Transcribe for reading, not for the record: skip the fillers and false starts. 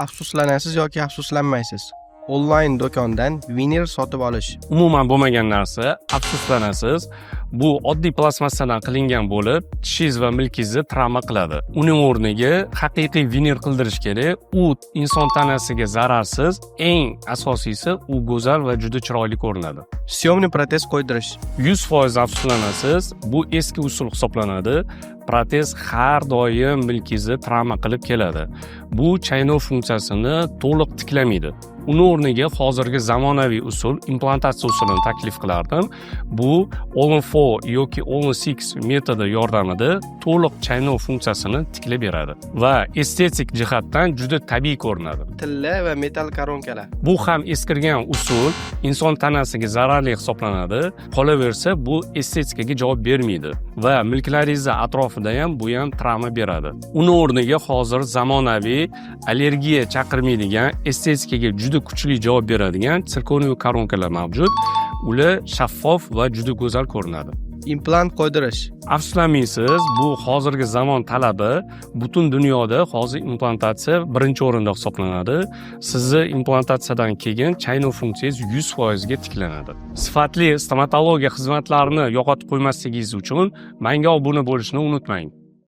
Afsuslanasiz yoki afsuslanmaysiz? Onlayn do'kondan veneer sotib olish. Umuman bo'lmagan narsa, afsuslanasiz. Bu oddiy plastmassadan qilingan bo'lib, tishingiz va milkingizni travma qiladi. Uning o'rniga haqiqiy veneer qildirish kerak. U inson tanasiga zararsiz, eng asosiysi, u go'zal va juda chiroyli ko'rinadi. Съёмный protez qo'ydirish. 100% afsuslanasiz. Bu eski usul hisoblanadi. Protez har doim milkingizni travma qilib keladi. Bu chaynov funksiyasini to'liq tiklamaydi. Uni o'rniga hozirgi zamonaviy usul, implantatsiya usulini taklif qilardim. Bu All on 4 yoki All on 6 metodi yordamida to'liq chaynov funksiyasini tiklab beradi va estetik jihatdan juda tabiiy ko'rinadi. Tilla va metall koronkalar. Bu ham eskirgan usul, inson tanasiga zararli hisoblanadi. Qolaversa, bu estetikaga javob bermaydi va milklaringizni atrofida ham bu ham travma beradi. Uni o'rniga hozir zamonaviy, allergiya chaqirmaydigan, estetikaga juda kuchli javob beradigan sirkoniy koronkalar mavjud. Ular shaffof va juda go'zal ko'rinadi. Implant qo'ydirish. Afsuslanmaysiz, bu hozirgi zamon talabi. Butun dunyoda hozir implantatsiya birinchi o'rinda hisoblanadi. Sizni implantatsiyadan keyin chaynov funksiyangiz 100%ga tiklanadi. Sifatli stomatologiya xizmatlarini yo'qotib qo'ymasligingiz uchun manga obuna bo'lishni unutmang.